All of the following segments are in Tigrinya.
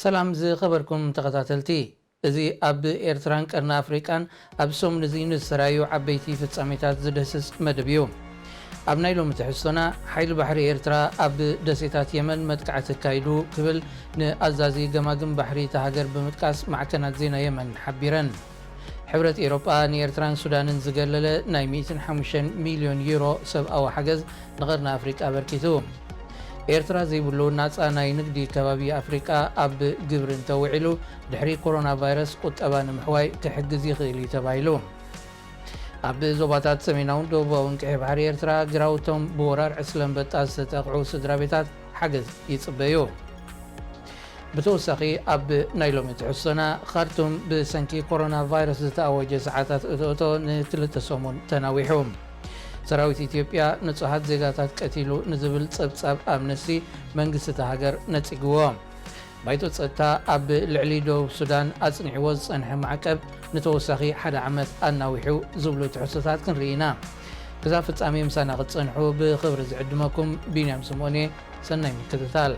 ሰላም ዝኸበርኩም ተኸታተልቲ፣ እዚ ኣብ ኤርትራን ቀርኒ ኣፍሪቃን ኣብ ሰሙን እዚ ንዝተራእዩ ዓበይቲ ፍጻሜታት ዝድህስስ መደብ እዩ። ኣብ ናይ ሎሚ ትሕዝቶና፣ ሓይሊ ባሕሪ ኤርትራ ኣብ ደሴታት የመን መጥቃዕቲ ኣካይዱ ክብል ንኣዛዚ ገማግም ባሕሪ እታ ሃገር ብምጥቃስ ማዕከናት ዜና የመን ሓቢረን። ሕብረት ኤውሮጳ ንኤርትራን ሱዳንን ዝገለለ ናይ ሚእትን ሓሙሽተን ሚልዮን ዩሮ ሰብኣዊ ሓገዝ ንቐርኒ ኣፍሪቃ ኣበርኪቱ። ኤርትራ ዘይብሉ ናጻ ናይ ንግዲ ከባቢ ኣፍሪቃ ኣብ ግብሪ እንተውዒሉ፣ ድሕሪ ኮሮና ቫይረስ ቁጠባ ንምሕዋይ ክሕግዝ ይኽእል እዩ ተባሂሉ። ኣብ ዞባታት ሰሜናውን ደቡባውን ቀይሕ ባሕሪ ኤርትራ፣ ግራውቶም ብወራር ዕስለ ኣንበጣ ዝተጠቕዑ ስድራ ቤታት ሓገዝ ይጽበዩ። ብተወሳኺ፣ ኣብ ናይ ሎሚ ትሕዝቶና፣ ካርቱም ብሰንኪ ኮሮና ቫይረስ ዝተኣወጀ ሰዓታት እቶእቶ ንክልተ ሰሙን ተናዊሑ። ሰራዊት ኢትዮጵያ ንጹሃት ዜጋታት ቀቲሉ ንዝብል ጸብጻብ ኣምነስቲ፣ መንግስቲ እታ ሃገር ነጺግዎ። ባይቶ ጸጥታ ኣብ ልዕሊ ደቡብ ሱዳን ኣጽኒዕዎ ዝጸንሐ ማዕቀብ ንተወሳኺ ሓደ ዓመት ኣናዊሑ ዝብሉ ትሕዝቶታት ክንርኢ ኢና። ክሳብ ፍጻሜ ምሳና ክትጸንሑ ብኽብሪ ዝዕድመኩም ቢንያም ስምኦን እየ። ሰናይ ምክትታል።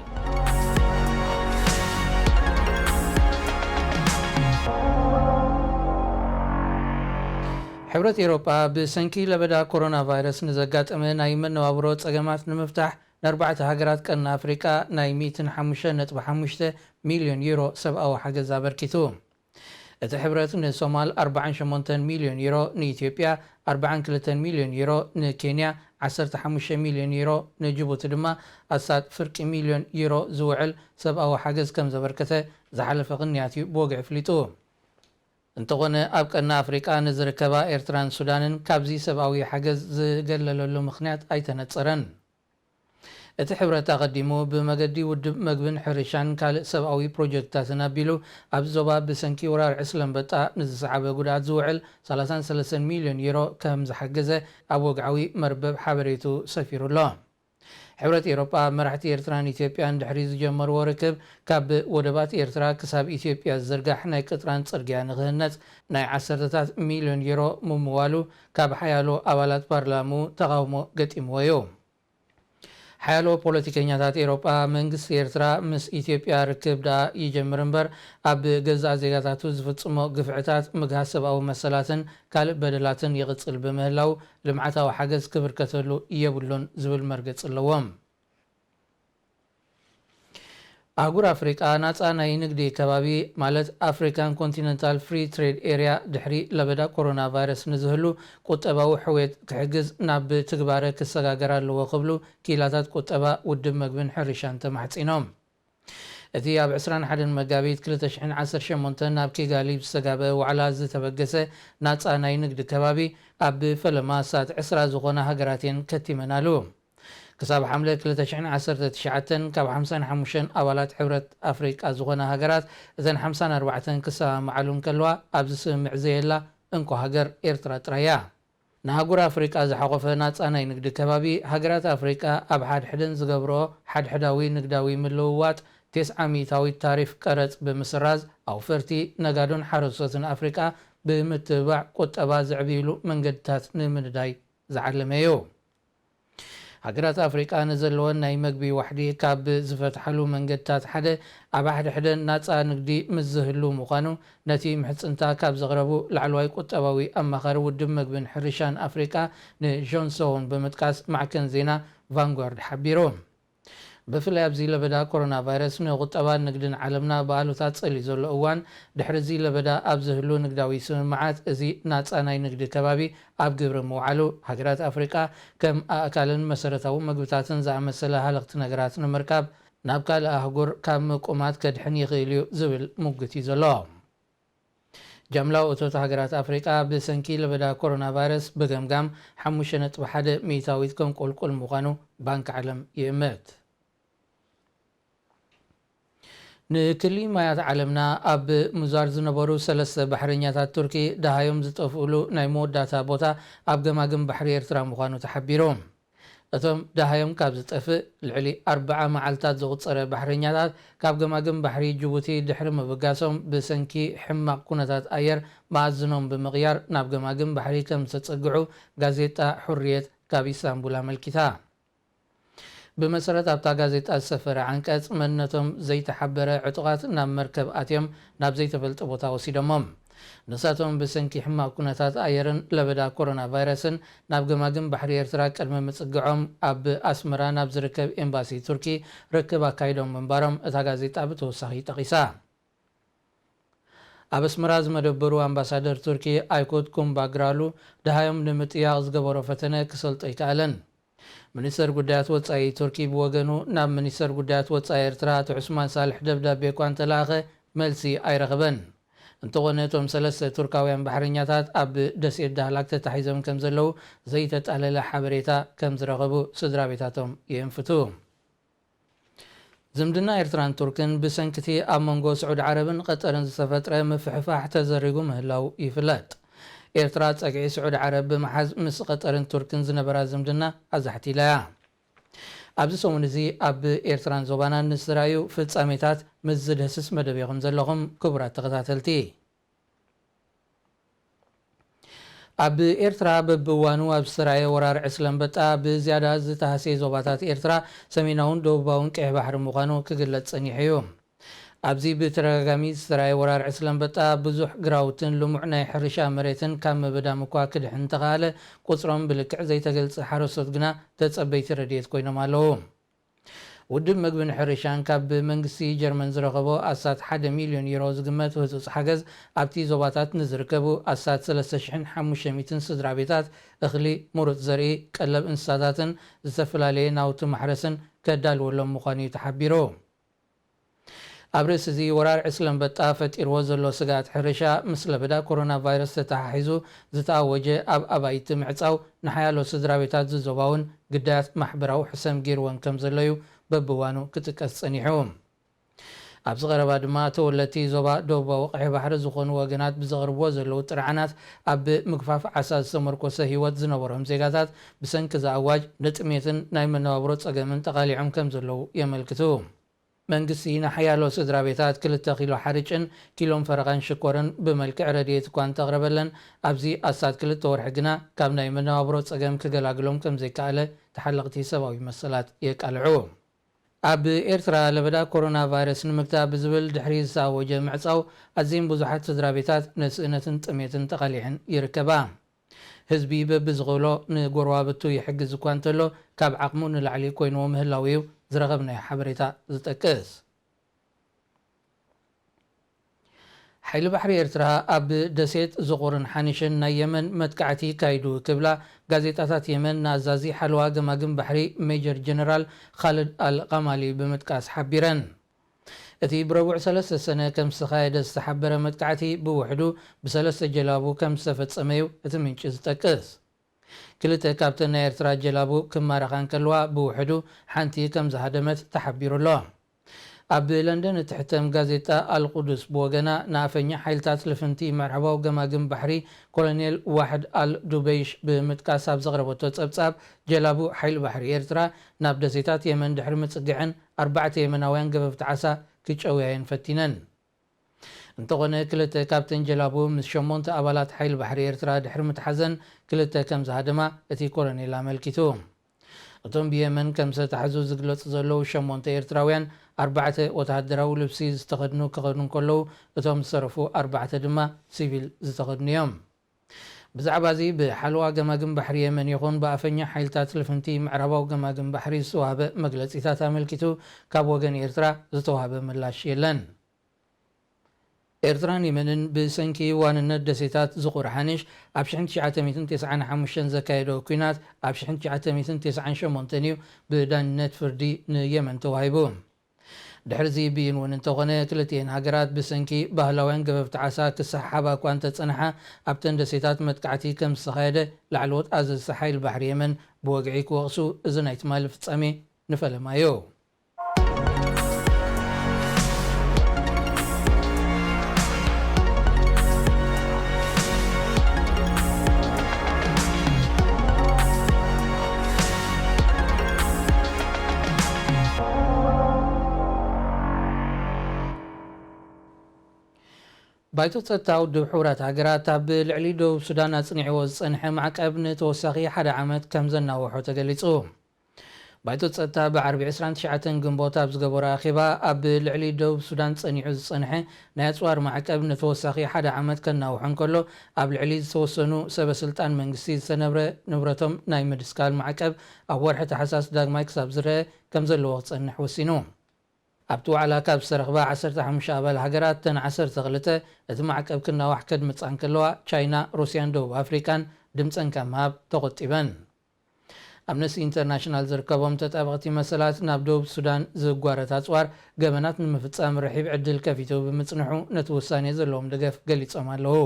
ሕብረት ኤውሮጳ ብሰንኪ ለበዳ ኮሮና ቫይረስ ንዘጋጠመ ናይ መነባብሮ ጸገማት ንምፍታሕ ንኣርባዕተ ሃገራት ቀርኒ ኣፍሪቃ ናይ ሚእትን ሓሙሽተን ነጥቢ ሓሙሽተ ሚልዮን ዩሮ ሰብኣዊ ሓገዝ ኣበርኪቱ። እቲ ሕብረት ንሶማል ኣርባዓን ሸሞንተን ሚልዮን ዩሮ፣ ንኢትዮጵያ ኣርባዓን ክልተን ሚልዮን ዩሮ፣ ንኬንያ ዓሰርተ ሓሙሽተ ሚልዮን ዩሮ፣ ንጅቡቲ ድማ ኣስታት ፍርቂ ሚልዮን ዩሮ ዝውዕል ሰብኣዊ ሓገዝ ከም ዘበርከተ ዝሓለፈ ቅንያት እዩ ብወግዒ ኣፍሊጡ። እንተኾነ፣ ኣብ ቀርኒ ኣፍሪቃ ንዝርከባ ኤርትራን ሱዳንን ካብዚ ሰብኣዊ ሓገዝ ዝገለለሉ ምኽንያት ኣይተነጸረን። እቲ ሕብረት ኣቐዲሙ ብመገዲ ውድብ መግብን ሕርሻን ካልእ ሰብኣዊ ፕሮጀክትታትን ኣቢሉ፣ ኣብዚ ዞባ ብሰንኪ ወራር ዕስለ ኣንበጣ ንዝሰዓበ ጉድኣት ዝውዕል ሰላሳን ሰለስተን ሚልዮን ዩሮ ከም ዝሓገዘ ኣብ ወግዓዊ መርበብ ሓበሬቱ ሰፊሩ ኣሎ። ሕብረት ኤውሮጳ፣ መራሕቲ ኤርትራን ኢትዮጵያን ድሕሪ ዝጀመርዎ ርክብ፣ ካብ ወደባት ኤርትራ ክሳብ ኢትዮጵያ ዝዝርጋሕ ናይ ቅጥራን ጽርግያ ንክህነጽ ናይ ዓሰርተታት ሚልዮን ዩሮ ምምዋሉ ካብ ሓያሎ ኣባላት ፓርላምኡ ተቓውሞ ገጢምዎ እዩ። ሓያሎ ፖለቲከኛታት ኤውሮጳ፣ መንግስቲ ኤርትራ ምስ ኢትዮጵያ ርክብ ደኣ ይጀምር እምበር፣ ኣብ ገዛእ ዜጋታቱ ዝፍጽሞ ግፍዕታት፣ ምግሃስ ሰብኣዊ መሰላትን ካልእ በደላትን ይቕጽል ብምህላው፣ ልምዓታዊ ሓገዝ ክብርከተሉ የብሉን ዝብል መርገጺ ኣለዎም። ኣህጉር ኣፍሪቃ ናጻ ናይ ንግዲ ከባቢ፣ ማለት ኣፍሪካን ኮንቲነንታል ፍሪ ትሬድ ኤርያ፣ ድሕሪ ለበዳ ኮሮና ቫይረስ ንዝህሉ ቁጠባዊ ሕውየት ክሕግዝ ናብ ትግባረ ክሰጋገር ኣለዎ ክብሉ ክኢላታት ቁጠባ ውድብ መግብን ሕርሻን ተማሕጺኖም። እቲ ኣብ ዕስራን ሓደን መጋቢት ክልተ ሽሕን ዓሰርተ ሸሞንተን ናብ ኪጋሊ ብዝተጋበ ዋዕላ ዝተበገሰ ናጻ ናይ ንግዲ ከባቢ፣ ኣብ ፈለማ ኣስታት ዕስራ ዝኾና ሃገራት እየን ከቲመናሉ። ክሳብ ሓምለ ክልተ ሽሕን ዓሰርተ ትሽዓተን ካብ ሓምሳን ሓሙሽተን ኣባላት ሕብረት ኣፍሪቃ ዝኾና ሃገራት፣ እተን ሓምሳን ኣርባዕተን ክሰማምዓሉ እንከለዋ፣ ኣብዚ ስምምዕ ዘየላ እንኮ ሃገር ኤርትራ ጥራይ እያ። ንኣህጉር ኣፍሪቃ ዝሓቖፈ ናጻ ናይ ንግዲ ከባቢ፣ ሃገራት ኣፍሪቃ ኣብ ሓድሕደን ዝገብርኦ ሓድሕዳዊ ንግዳዊ ምልውዋጥ፣ ተስዓ ሚእታዊት ታሪፍ ቀረጽ ብምስራዝ፣ ኣውፈርቲ፣ ነጋዶን ሓረስቶትን ኣፍሪቃ ብምትብባዕ ቁጠባ ዘዕብይሉ መንገድታት ንምንዳይ ዝዓለመ እዩ። ሃገራት ኣፍሪቃ ንዘለወን ናይ መግቢ ዋሕዲ ካብ ዝፈትሓሉ መንገድታት ሓደ፣ ኣብ ሓድሕደን ናጻ ንግዲ ምስ ዝህሉ ምዃኑ፣ ነቲ ምሕጽንታ ካብ ዘቕረቡ ላዕለዋይ ቁጠባዊ ኣማኻሪ ውድብ መግብን ሕርሻን ኣፍሪቃ ንጆን ሶውን ብምጥቃስ ማዕከን ዜና ቫንጓርድ ሓቢሩ። ብፍላይ ኣብዚ ለበዳ ኮሮና ቫይረስ ንቁጠባን ንግድን ዓለምና ብኣሉታ ጸልዩ ዘሎ እዋን፣ ድሕሪ እዚ ለበዳ ኣብ ዝህሉ ንግዳዊ ስምምዓት፣ እዚ ናጻ ናይ ንግዲ ከባቢ ኣብ ግብሪ ምውዓሉ፣ ሃገራት ኣፍሪቃ ከም ኣእካልን መሰረታዊ መግብታትን ዝኣመሰለ ሃለኽቲ ነገራት ንምርካብ፣ ናብ ካልእ ኣህጉር ካብ ምቁማት ከድሕን ይኽእል እዩ ዝብል ሙግት እዩ ዘሎ። ጃምላዊ እቶት ሃገራት ኣፍሪቃ ብሰንኪ ለበዳ ኮሮና ቫይረስ ብገምጋም ሓሙሽተ ነጥቢ ሓደ ሚእታዊት ከም ቁልቁል ምዃኑ ባንክ ዓለም ይእምት። ንክሊ ማያት ዓለምና ኣብ ምዛር ዝነበሩ ሰለስተ ባሕረኛታት ቱርኪ ደሃዮም ዝጠፍኡሉ ናይ መወዳእታ ቦታ ኣብ ገማግም ባሕሪ ኤርትራ ምዃኑ ተሓቢሩ። እቶም ደሃዮም ካብ ዝጠፍእ ልዕሊ ኣርብዓ መዓልታት ዘቑጸረ ባሕረኛታት፣ ካብ ገማግም ባሕሪ ጅቡቲ ድሕሪ ምብጋሶም፣ ብሰንኪ ሕማቕ ኩነታት ኣየር መኣዝኖም ብምቕያር ናብ ገማግም ባሕሪ ከም ዝተጸግዑ ጋዜጣ ሑርየት ካብ ኢስታንቡል ኣመልኪታ። ብመሰረት ኣብታ ጋዜጣ ዝሰፈረ ዓንቀጽ፣ መንነቶም ዘይተሓበረ ዕጡቓት ናብ መርከብ ኣትዮም ናብ ዘይተፈልጠ ቦታ ወሲዶሞም። ንሳቶም ብሰንኪ ሕማቕ ኩነታት ኣየርን ለበዳ ኮሮና ቫይረስን ናብ ገማግም ባሕሪ ኤርትራ ቅድሚ ምጽግዖም ኣብ ኣስመራ ናብ ዝርከብ ኤምባሲ ቱርኪ ርክብ ኣካይዶም ምንባሮም እታ ጋዜጣ ብተወሳኺ ጠቒሳ። ኣብ ኣስመራ ዝመደበሩ ኣምባሳደር ቱርኪ ኣይኮት ኩምባግራሉ ደሃዮም ንምጥያቕ ዝገበሮ ፈተነ ክሰልጦ ኣይከኣለን። ሚኒስተር ጉዳያት ወጻኢ ቱርኪ ብወገኑ ናብ ሚኒስተር ጉዳያት ወጻኢ ኤርትራ ኣቶ ዑስማን ሳልሕ ደብዳቤ እኳ እንተለኣኸ መልሲ ኣይረኸበን። እንተኾነ እቶም ሰለስተ ቱርካውያን ባሕረኛታት ኣብ ደሴት ዳህላክ ተታሒዞም ከም ዘለዉ ዘይተጣለለ ሓበሬታ ከም ዝረኸቡ ስድራ ቤታቶም የንፍቱ። ዝምድና ኤርትራን ቱርክን ብሰንክቲ ኣብ መንጎ ስዑድ ዓረብን ቀጠርን ዝተፈጥረ ምፍሕፋሕ ተዘሪጉ ምህላው ይፍለጥ። ኤርትራ ጸግዒ ስዑድ ዓረብ ብምሓዝ ምስ ቀጠርን ቱርክን ዝነበራ ዝምድና ኣዛሕቲላ እያ። ኣብዚ ሰሙን እዚ ኣብ ኤርትራን ዞባናን ንዝተራእዩ ፍጻሜታት ምስ ዝድህስስ መደብ ኢኹም ዘለኹም ክቡራት ተኸታተልቲ። ኣብ ኤርትራ በብእዋኑ ኣብ ዝተራእየ ወራር ዕስለ ኣንበጣ ብዝያዳ ዝተሃስየ ዞባታት ኤርትራ ሰሜናውን ደቡባውን ቀይሕ ባሕሪ ምዃኑ ክግለጽ ጸኒሑ እዩ። ኣብዚ ብተደጋጋሚ ዝተራእየ ወራር ዕስለ ኣንበጣ ብዙሕ ግራውትን ልሙዕ ናይ ሕርሻ መሬትን ካብ ምብዳም እኳ ክድሕን እንተኸኣለ፣ ቁጽሮም ብልክዕ ዘይተገልጸ ሓረስቶት ግና ተጸበይቲ ረድኤት ኮይኖም ኣለዉ። ውድብ መግብን ሕርሻን ካብ መንግስቲ ጀርመን ዝረኸቦ ኣስታት ሓደ ሚልዮን ዩሮ ዝግመት ህጹጽ ሓገዝ ኣብቲ ዞባታት ንዝርከቡ ኣስታት ሰለስተ ሽሕን ሓሙሽተ ሚእትን ስድራ ቤታት እኽሊ፣ ምሩጽ ዘርኢ፣ ቀለብ እንስሳታትን ዝተፈላለየ ናውቲ ማሕረስን ከዳልወሎም ምዃኑ እዩ ተሓቢሩ። ኣብ ርእሲ እዚ፣ ወራር ዕስለ ኣንበጣ ፈጢርዎ ዘሎ ስግኣት ሕርሻ ምስ ለበዳ ኮሮና ቫይረስ ተተሓሒዙ ዝተኣወጀ ኣብ ኣባይቲ ምዕጻው ንሓያሎ ስድራ ቤታት ዝዞባውን ግዳያት ማሕበራዊ ሕሰም ገይርወን ከም ዘሎ እዩ በብእዋኑ ክጥቀስ ጸኒሑ። ኣብዚ ቀረባ ድማ ተወለድቲ ዞባ ደቡባዊ ቀይሕ ባሕሪ ዝኾኑ ወገናት ብዘቕርብዎ ዘለዉ ጥርዓናት ኣብ ምግፋፍ ዓሳ ዝተመርኮሰ ህይወት ዝነበሮም ዜጋታት ብሰንኪ እዚ ኣዋጅ ንጥሜትን ናይ መነባብሮ ጸገምን ተቓሊዖም ከም ዘለዉ የመልክቱ። መንግስቲ ንሓያሎ ስድራ ቤታት ክልተ ኪሎ ሓርጭን ኪሎን ፈረቓን ሽኮርን ብመልክዕ ረድኤት እኳ እንተቕረበለን፣ ኣብዚ ኣስታት ክልተ ወርሒ ግና ካብ ናይ መነባብሮ ጸገም ክገላግሎም ከም ዘይከኣለ ተሓለቕቲ ሰብኣዊ መሰላት የቃልዑ። ኣብ ኤርትራ ለበዳ ኮሮና ቫይረስ ንምግታእ ብዝብል ድሕሪ ዝተኣወጀ ምዕጻው፣ ኣዝየን ብዙሓት ስድራ ቤታት ንስእነትን ጥሜትን ተቓሊዐን ይርከባ። ህዝቢ በብዝኽእሎ ንጎረባብቱ ይሕግዝ እኳ እንተሎ፣ ካብ ዓቕሙ ንላዕሊ ኮይንዎ ምህላው እዩ ዝረኸብናዮ ሓበሬታ ዝጠቅስ። ሓይሊ ባሕሪ ኤርትራ ኣብ ደሴት ዝቑርን ሓኒሽን ናይ የመን መጥቃዕቲ ካይዱ ክብላ ጋዜጣታት የመን ንኣዛዚ ሓለዋ ገማግም ባሕሪ ሜጀር ጀነራል ኻልድ ኣል ቃማሊ ብምጥቃስ ሓቢረን። እቲ ብረቡዕ ሰለስተ ሰነ ከም ዝተኻየደ ዝተሓበረ መጥቃዕቲ ብውሕዱ ብሰለስተ ጀላቡ ከም ዝተፈጸመ እዩ እቲ ምንጪ ዝጠቅስ። ክልተ ካብተን ናይ ኤርትራ ጀላቡ ክማረኻ እንከለዋ ብውሕዱ ሓንቲ ከም ዝሃደመት ተሓቢሩ ኣሎ። ኣብ ለንደን እትሕተም ጋዜጣ ኣልቁዱስ ብወገና ንኣፈኛ ሓይልታት ልፍንቲ ምዕራባዊ ገማግም ባሕሪ ኮሎኔል ዋሕድ ኣል ዱበይሽ ብምጥቃስ ኣብ ዘቕረበቶ ጸብጻብ፣ ጀላቡ ሓይሊ ባሕሪ ኤርትራ ናብ ደሴታት የመን ድሕሪ ምጽግዐን ኣርባዕተ የመናውያን ገፈፍቲ ዓሳ ክጨውያየን ፈቲነን። እንተኾነ ክልተ ካብተን ጀላቡ ምስ ሸሞንተ ኣባላት ሓይሊ ባሕሪ ኤርትራ ድሕሪ ምትሓዘን ክልተ ከም ዝሃደማ እቲ ኮሎኔል ኣመልኪቱ። እቶም ብየመን ከም ዝተታሕዙ ዝግለጹ ዘለዉ ሸሞንተ ኤርትራውያን ኣርባዕተ ወተሃደራዊ ልብሲ ዝተኸድኑ ክኾኑ እንከለዉ፣ እቶም ዝተረፉ ኣርባዕተ ድማ ሲቪል ዝተኸድኑ እዮም። ብዛዕባ እዚ ብሓለዋ ገማግም ባሕሪ የመን ይኹን ብኣፈኛ ሓይልታት ልፍንቲ ምዕራባዊ ገማግም ባሕሪ ዝተዋህበ መግለጺታት ኣመልኪቱ ካብ ወገን ኤርትራ ዝተዋህበ ምላሽ የለን። ኤርትራን የመንን ብሰንኪ ዋንነት ደሴታት ዝቑር ሓኒሽ ኣብ ሽሕን ትሽዓተ ሚእትን ተስዓን ሓሙሽተን ዘካየዶ ኲናት ኣብ ሽሕን ትሽዓተ ሚእትን ተስዓን ሸሞንተን እዩ ብዳኝነት ፍርዲ ንየመን ተዋሂቡ። ድሕሪ እዚ ብይን እውን እንተኾነ፣ ክልቲኤን ሃገራት ብሰንኪ ባህላውያን ገፈፍቲ ዓሳ ክሰሓሓባ እኳ እንተጸንሓ፣ ኣብተን ደሴታት መጥቃዕቲ ከም ዝተኻየደ ላዕለዎት ኣዘዝቲ ሓይሊ ባሕሪ የመን ብወግዒ ክወቕሱ፣ እዚ ናይ ትማሊ ፍጻሜ ንፈለማ እዩ። ባይቶ ጸጥታ ውድብ ሕቡራት ሃገራት ኣብ ልዕሊ ደቡብ ሱዳን ኣጽኒዕዎ ዝጸንሐ ማዕቀብ ንተወሳኺ ሓደ ዓመት ከም ዘናውሖ ተገሊጹ። ባይቶ ጸጥታ ብዓርቢ ዕስራን ትሽዓተን ግንቦት ኣብ ዝገበሮ ኣኼባ፣ ኣብ ልዕሊ ደቡብ ሱዳን ጸኒዑ ዝጸንሐ ናይ ኣጽዋር ማዕቀብ ንተወሳኺ ሓደ ዓመት ከናውሖ እንከሎ፣ ኣብ ልዕሊ ዝተወሰኑ ሰበ ስልጣን መንግስቲ ዝተነብረ ንብረቶም ናይ ምድስካል ማዕቀብ ኣብ ወርሒ ታሕሳስ ዳግማይ ክሳብ ዝረአ ከም ዘለዎ ክጸንሕ ወሲኑ። ኣብቲ ዋዕላ ካብ ዝተረኽባ ዓሰርተ ሓሙሽተ ኣባል ሃገራት፣ እተን ዓሰርተ ክልተ እቲ ማዕቀብ ክናዋሕ ከድምጻ እንከለዋ፣ ቻይና፣ ሩስያን ደቡብ ኣፍሪቃን ድምጸን ካብ ምሃብ ተቖጢበን። ኣምነስቲ ኢንተርናሽናል ዝርከቦም ተጣበቕቲ መሰላት፣ ናብ ደቡብ ሱዳን ዝጓረት ኣጽዋር ገበናት ንምፍጻም ርሒብ ዕድል ከፊቱ ብምጽንሑ፣ ነቲ ውሳኔ ዘለዎም ደገፍ ገሊጾም ኣለዉ።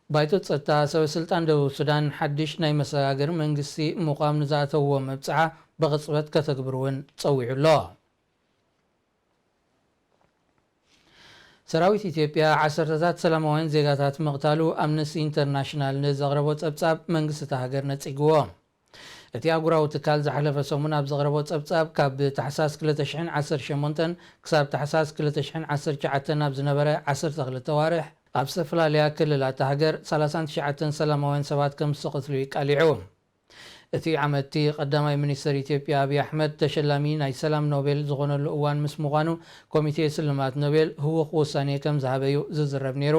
ባይቶ ጸጥታ፣ ሰበ ስልጣን ደቡብ ሱዳን ሓድሽ ናይ መሰጋገሪ መንግስቲ ምቋም ንዝኣተውዎ መብጽዓ ብቕጽበት ከተግብሩ እውን ጸዊዑ ኣሎ። ሰራዊት ኢትዮጵያ ዓሰርተታት ሰላማውያን ዜጋታት ምቕታሉ ኣምነስቲ ኢንተርናሽናል ንዘቕረቦ ጸብጻብ መንግስቲ እታ ሃገር ነጺግዎ። እቲ ኣህጉራዊ ትካል ዝሓለፈ ሰሙን ኣብ ዘቕረቦ ጸብጻብ፣ ካብ ታሕሳስ ክልተ ሽሕን ዓሰርተ ሸሞንተን ክሳብ ታሕሳስ ክልተ ሽሕን ዓሰርተ ትሽዓተን ኣብ ዝነበረ ዓሰርተ ክልተ ኣዋርሕ፣ ኣብ ዝተፈላለያ ክልላት እታ ሃገር ሰላሳን ትሽዓተን ሰላማውያን ሰባት ከም ዝተቐትሉ እዩ ቃሊዑ። እቲ ዓመት'ቲ ቀዳማይ ሚኒስተር ኢትዮጵያ ኣብይ ኣሕመድ ተሸላሚ ናይ ሰላም ኖቤል ዝኾነሉ እዋን ምስ ምዃኑ፣ ኮሚቴ ስልማት ኖቤል ህዉኽ ውሳኔ ከም ዝሃበ እዩ ዝዝረብ ነይሩ።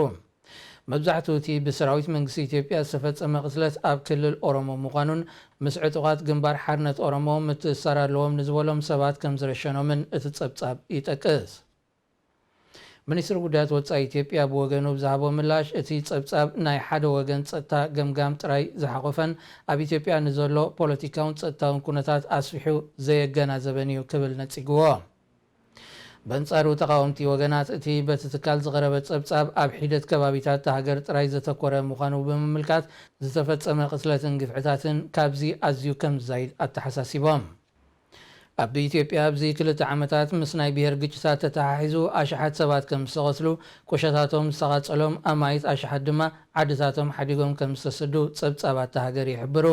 መብዛሕትኡ እቲ ብሰራዊት መንግስቲ ኢትዮጵያ ዝተፈጸመ ቅትለት ኣብ ክልል ኦሮሞ ምዃኑን፣ ምስ ዕጡቓት ግንባር ሓርነት ኦሮሞ ምትእስሳር ኣለዎም ንዝበሎም ሰባት ከም ዝረሸኖምን እቲ ጸብጻብ ይጠቅስ። ሚኒስትሪ ጉዳያት ወጻኢ ኢትዮጵያ ብወገኑ ብዝሃቦ ምላሽ፣ እቲ ጸብጻብ ናይ ሓደ ወገን ጸጥታ ገምጋም ጥራይ ዝሓቖፈን፣ ኣብ ኢትዮጵያ ንዘሎ ፖለቲካውን ጸጥታውን ኩነታት ኣስፊሑ ዘየገናዘበን እዩ ክብል ነጺግዎ። በንጻሩ፣ ተቓወምቲ ወገናት፣ እቲ በቲ ትካል ዝቐረበ ጸብጻብ ኣብ ሒደት ከባቢታት እታ ሃገር ጥራይ ዘተኮረ ምዃኑ ብምምልካት፣ ዝተፈጸመ ቅትለትን ግፍዕታትን ካብዚ ኣዝዩ ከም ዝዛይድ ኣተሓሳሲቦም። ኣብ ኢትዮጵያ ኣብዚ ክልተ ዓመታት ምስ ናይ ብሄር ግጭታት ተተሓሒዙ ኣሽሓት ሰባት ከም ዝተቐትሉ፣ ቁሸታቶም ዝተቓጸሎም፣ ኣማኢት ኣሽሓት ድማ ዓድታቶም ሓዲጎም ከም ዝተሰዱ ጸብጻባት እታ ሃገር ይሕብሩ።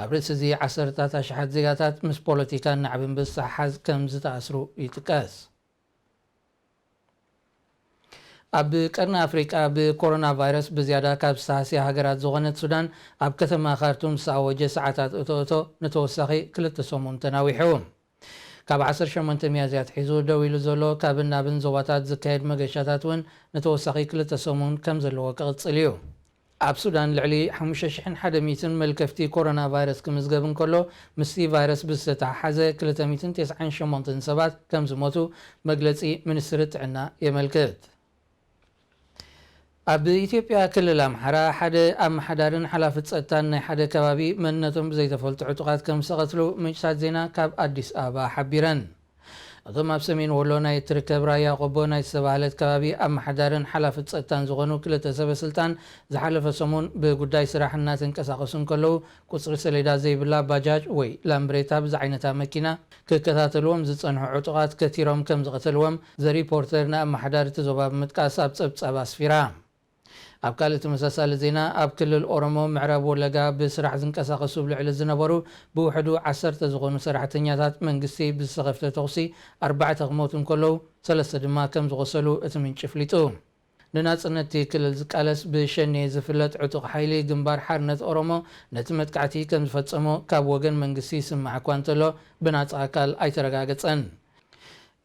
ኣብ ርእሲ እዚ፣ ዓሰርታት ኣሽሓት ዜጋታት ምስ ፖለቲካን ናዕብን ብዝተሓሓዝ ከም ዝተኣስሩ ይጥቀስ። ኣብ ቀርኒ ኣፍሪቃ ብኮሮና ቫይረስ ብዝያዳ ካብ ዝተሃስያ ሃገራት ዝኾነት ሱዳን፣ ኣብ ከተማ ካርቱም ዝተኣወጀ ሰዓታት እቶ እቶ ንተወሳኺ ክልተ ሰሙን ተናዊሑ። ካብ ዓሰርተ ሸሞንተ ሚያዝያ ኣትሒዙ ደው ኢሉ ዘሎ ካብን ናብን ዞባታት ዝካየድ መገሻታት እውን ንተወሳኺ ክልተ ሰሙን ከም ዘለዎ ክቕጽል እዩ። ኣብ ሱዳን ልዕሊ ሓሙሽተ ሽሕን ሓደ ሚእትን መልከፍቲ ኮሮና ቫይረስ ክምዝገብ እንከሎ፣ ምስቲ ቫይረስ ብዝተተሓሓዘ ክልተ ሚእትን ተስዓን ሸሞንተን ሰባት ከም ዝሞቱ መግለጺ ሚኒስትሪ ጥዕና የመልክት። ኣብ ኢትዮጵያ ክልል ኣምሓራ፣ ሓደ ኣመሓዳርን ሓላፊ ጸጥታን ናይ ሓደ ከባቢ መንነቶም ብዘይተፈልጡ ዕጡቓት ከም ዝተቐትሉ ምንጭታት ዜና ካብ ኣዲስ ኣበባ ሓቢረን። እቶም ኣብ ሰሜን ወሎ ናይ እትርከብ ራያ ቆቦ ናይ ዝተባህለት ከባቢ ኣመሓዳርን ሓላፊ ጸጥታን ዝኾኑ ክልተ ሰበ ስልጣን፣ ዝሓለፈ ሰሙን ብጉዳይ ስራሕ እናተንቀሳቐሱ እንከለዉ፣ ቁጽሪ ሰሌዳ ዘይብላ ባጃጅ ወይ ላምብሬታ ብዝዓይነታ መኪና ክከታተልዎም ዝጸንሑ ዕጡቓት ከቲሮም ከም ዝቐተልዎም ዘ ሪፖርተር ንኣመሓዳሪ እቲ ዞባ ብምጥቃስ ኣብ ጸብጻብ ኣስፊራ። ኣብ ካልእ ተመሳሳሊ ዜና፣ ኣብ ክልል ኦሮሞ ምዕራብ ወለጋ ብስራሕ ዝንቀሳቐሱ ኣብ ልዕሊ ዝነበሩ ብውሕዱ ዓሰርተ ዝኾኑ ሰራሕተኛታት መንግስቲ ብዝተኸፍተ ተኹሲ ኣርባዕተ ክሞቱ እንከለዉ፣ ሰለስተ ድማ ከም ዝቖሰሉ እቲ ምንጪ ኣፍሊጡ። ንናጽነት እቲ ክልል ዝቃለስ ብሸኔ ዝፍለጥ ዕጡቕ ሓይሊ ግንባር ሓርነት ኦሮሞ፣ ነቲ መጥቃዕቲ ከም ዝፈጸሞ ካብ ወገን መንግስቲ ይስማዕ እኳ እንተሎ፣ ብናጻ ኣካል ኣይተረጋገጸን።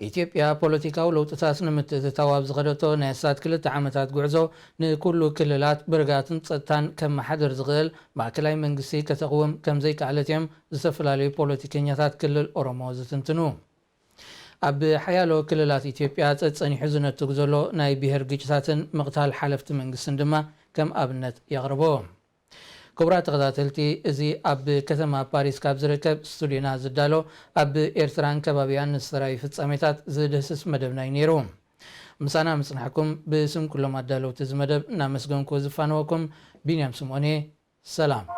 ኢትዮጵያ ፖለቲካዊ ለውጥታት ንምትእትታው ኣብ ዝኸደቶ ናይ ኣስታት ክልተ ዓመታት ጉዕዞ፣ ንኩሉ ክልላት ብርግኣትን ጸጥታን ከመሓድር ዝኽእል ማእከላይ መንግስቲ ከተቕውም ከም ዘይከኣለት እዮም ዝተፈላለዩ ፖለቲከኛታት ክልል ኦሮሞ ዝትንትኑ። ኣብ ሓያሎ ክልላት ኢትዮጵያ ጸጸኒሑ ዝነትግ ዘሎ ናይ ብሄር ግጭታትን ምቕታል ሓለፍቲ መንግስትን ድማ ከም ኣብነት የቕርቦ። ክቡራት ተኸታተልቲ፣ እዚ ኣብ ከተማ ፓሪስ ካብ ዝርከብ ስቱዲዮና ዝዳሎ፣ ኣብ ኤርትራን ከባቢያን ንዝተራእዩ ፍጻሜታት ዝድህስስ መደብና እዩ ነይሩ። ምሳና ምጽናሕኩም ብስም ኩሎም ኣዳለውቲ እዚ መደብ እናመስገንኩ ዝፋነወኩም ቢንያም ስምኦን እየ። ሰላም።